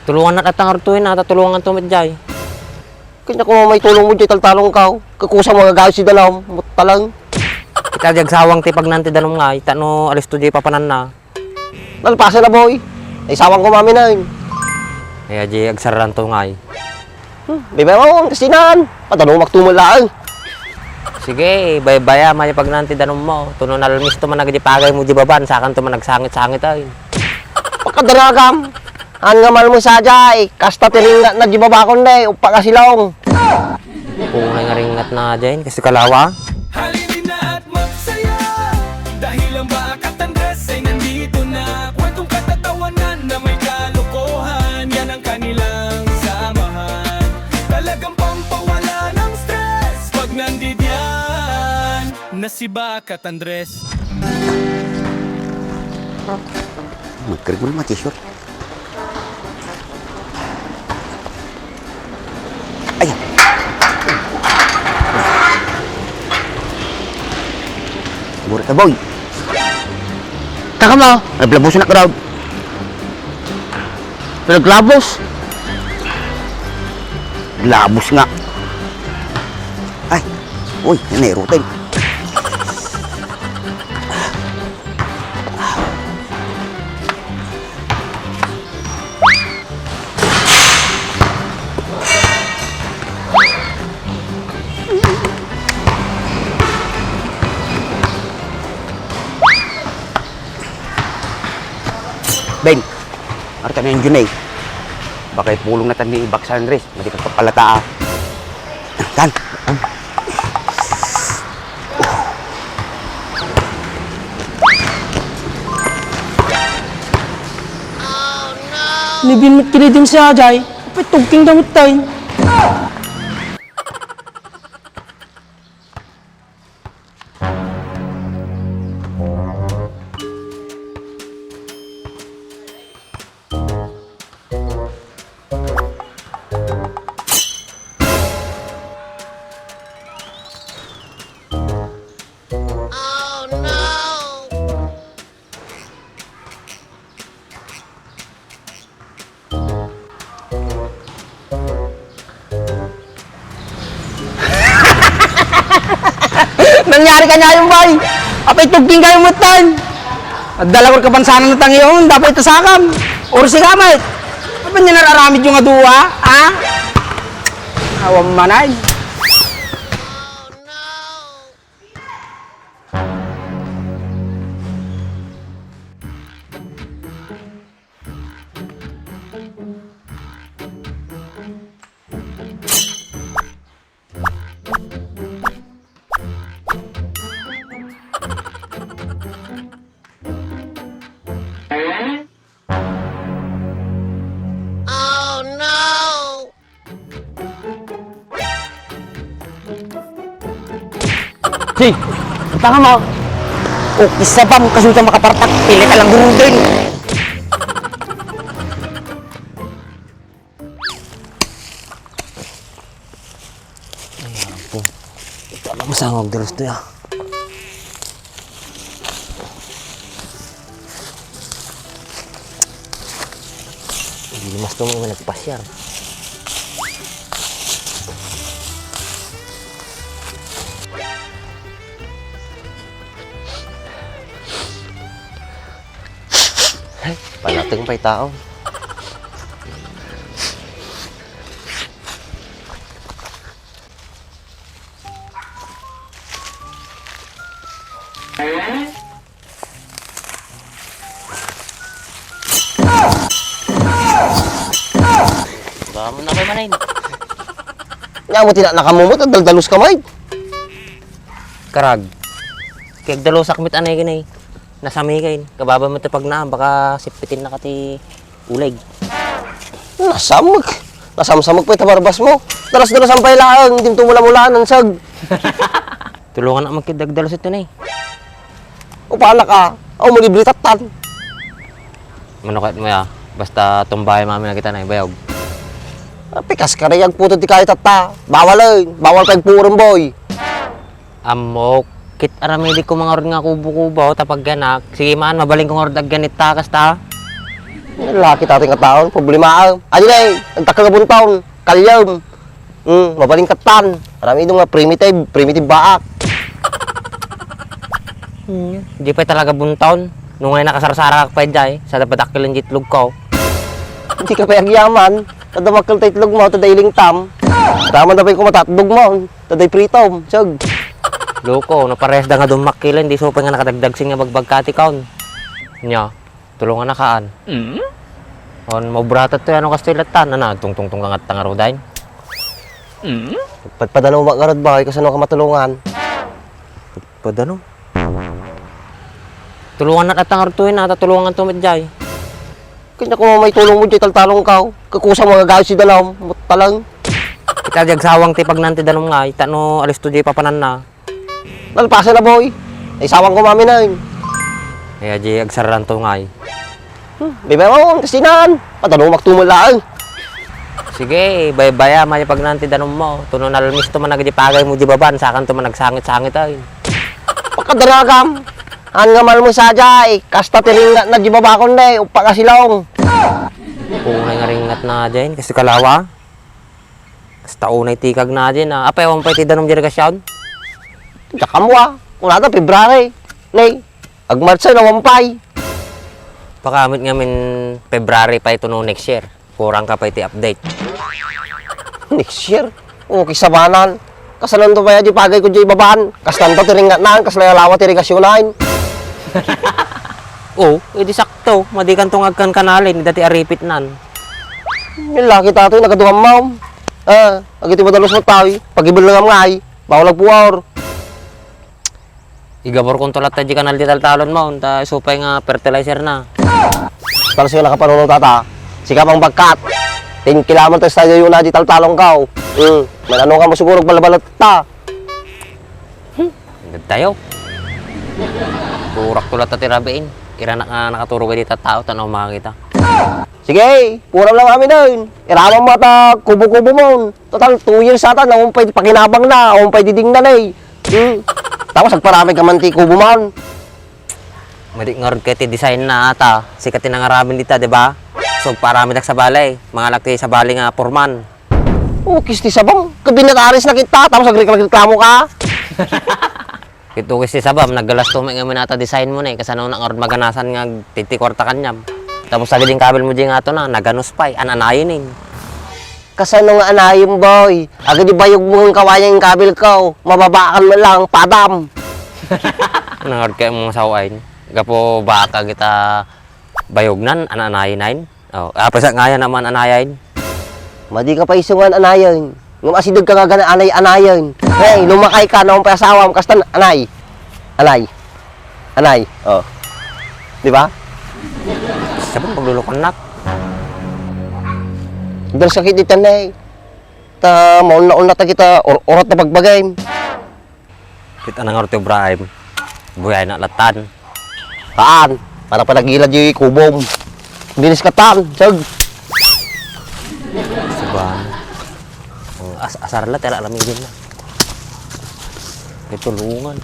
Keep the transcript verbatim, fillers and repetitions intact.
Tulongannak latta ngarud, Toy, na, ta tulonganto met jay. Kanya ko may tulong mo jay, taltalong ka. Kakusa mo agagayos ti danum, muttaleng. Ita di agsawang ti pagnan ti danum ngay, ta no alisto jay papananna. Nalpasen na, boy. Ay, sawang ko maminay. Ay, aji agsararanto ngay. Hmm, bebe mo, ang kasinan. Padanumak tumul laeng. Sige, baybaya, may pagnan ti danum mo. Tuno nalmisto man agdi pagay mo di baban, sakan to man nagsangit-sangit ay. Pakadaragam. An nga malmo sa jay, kasta ti ringngat na di babakon ne, uppa ka silong. Punay nga ringngat na jay, kasi kalawa. Halina at magsaya, dahil ang Bakat Andres ay nandito na. Kwentong katatawanan na may kalokohan, yan ang kanilang samahan. Talagang pampawala ng stress pag nandidiyan na si Bakat Andres. Magkarig mo ng t-shirt. Ay! Mura ka, boy! Taka mo! Naglabos na crowd! Naglabos! Labos nga! Ay! Uy, yan eh, routine! Ben, arta na yung Junay. Baka ipulong na tan ni Baksa Andres. Madi ka papalata, ah. Tan. Ni Bin met kini din si Ajay. Apay, tugking damit tayo. Nangyari kaniayo, bay. Apay, tugking kayo mutan. Adda la kabansanan na tangiyon, dapat itasakam. Ursi ka, bay. Apay, ania nga aramid yo nga dua, ha? Awan manay. Hey! Ang tanga mo! O, isa pa, kasunod ka makapartak, pilit ka lang gurudin! Ay, apo. Ito lang masangag dalos to, ya. Hindi mas tumo yung nagpasyar. Ay, panateng pa'y tao. Baka mo na kayo manayin. Nga mo, tina-, nakamumot, nagdaldalos ka, Mike. Karag. Kaya agdalosak met anay kinay. Nasami kayo. Kababa mo ti pagnaam, baka sipitin na ka ti uleg. Nasamok. Nasamsamok pa ita barbas mo. Dalas-dalas ang pailaan, hindi mo tumula-mulaan, ansag. Tulungan na magkidagdalos ito na eh. Upanak a, aw mo libre tattan. Manukat mo ya, basta tumbay mami na kita na ibayog. Ah, pikas ka na yung puto ti kayo tatta. Bawal eh, bawal kay purong boy. Amok, kit aramili ko mga rod nga kubo-kubo, tapag ganak. Sige man, mabaling ko nga rod agganit ta, kasta. Laki tatay nga taon, problema. Adi na eh, ang takal nga buntaon, kalyem. Hmm, mabalin katan. Aram idong nga primitive, primitive baak. Hmm, di pay talaga buntaon. Nung ay nakasarsarak pay jay, sa dapat akil ang jitlog ko. Hindi ka pay agyaman. Tada makkel ta itlog mo, tada iling tam. Tama na pay kumatatdog mo, tada pritom. Sag. Loko, naparehas da nga dumakkilen, di supay nga nakadagdagsin nga bagbagkati kaon. Nya, tulungan na kaan. Mm? On, mabratat to, ano kastoy latan? Ana, tungtungtung ka nga tangarudain? Mm? Padpadano ba ngarud ba? Ikaw sano ka matulungan? Padano? Tulungan na at tangarutuin na, tatulungan to met jay. Kanya ko may tulong mo jay, taltalong ka. Kakusang mga gawid si dalam, mutalang. Kita di agsawang ti pagnan ti danom nga, itano alis to jay papanan na. Nalpasan na, boy. Ay, sawang ko mami na yun. Kaya di agsarran to nga eh. Hmm, bebe mo, ang kasinan. Padalumak tumula, ay. Sige, baybaya, may pagnan ti danom mo. Tuno nalmis to man agdi pagay mo di baban, sakan to man nagsangit-sangit, ay. Pagkadaragam. An nga malmo sa jay, kasta ti ringnat na di babakon, ne, upag asilong. Punay nga ringnat na, jay, kasi kalawa. Kasta unay tikag na din, ah. Apay, awan pay ti danom di irigasyon? Diak ammo, ah. Kunada, February. Nay, agmartsa, awan pay. Pakamit ngamin February pay to no next year. Kurang ka pay ti update. Next year? O, kisabanan. Kasanon to pay di pagay ko di babaan. Kastan to ti ringngatnan, kasla lawa ti irigasyonan. O, edi sakto. Madikan to nga agkankanalin, ida ti aripitnan. Yung laki tatoy, nagaduam, ma'am. Ah, agiti madalus mo tayo, pagibel na nga ay, bawal agpuor. Igabor kon tulat ta di kanal di taltalon mo, ta supay nga fertilizer na. Para sa nakapanunong tata, sika pang bagkat. Ten kilaman tayo tayo yun na di taltalon ka, oh. Hmm, may ano ka mo siguro, balbalat ta. Hmm, tayo. Purak tulat ta ti rabiin. Ira na, ah, nakaturog di ta tao, tanaw makakita. Sige, puram lang amin dun. Iraman mo ata kubo-kubo mo. Total, two years ata, naun pa'y pakinabang na, naun pa'y diding na, eh. Hmm. Tapos, agparamay ka man ti kubo man. Madi ngarud kay ti design na ata. Sikat ti nangaramin dita, di ba? So, paramay dak sa balay. Mangalak ti sa balay nga porman. Oh, kisti sabam. Kabinat aris na kita, tapos agreklamo ka. Ket ukis ti sabam, naggalas to met ngamin ata design mo na eh, kasano na ngarud maganasan nga agtitikuarta kaniam. Tapos agidin kabil mo di nga ato na, naganus pay, an-anayen eh. Kasano nga anayen, boy? Agidi bayog mo nga kawayan yung kabil ko, mababaakan mo lang, padam. Nangarud kayo mga sawain. Gapo baka kita bayognan, an-anayen ayen. Oh, ah, pasa nga yan naman, anayen. Madi ka pa isungan, anayen. Ngem asideg ka nga gana, anay, anayen. Hey, lumakay ka, naon pay asawam, kastan, anay. Anay. Anay. Oh. Di ba? Sabon paglulukan nak. Dal sakit di tanay. Ta, mauna-una ta kita, or, orat na pagbagay. Kita na nga rito, Ibrahim. Buyay na latan. Haan, para panagilad yung kubom. Dinis ka tan, sag. Suban. Oh, as asar la, tela lamigin na. May tulungan.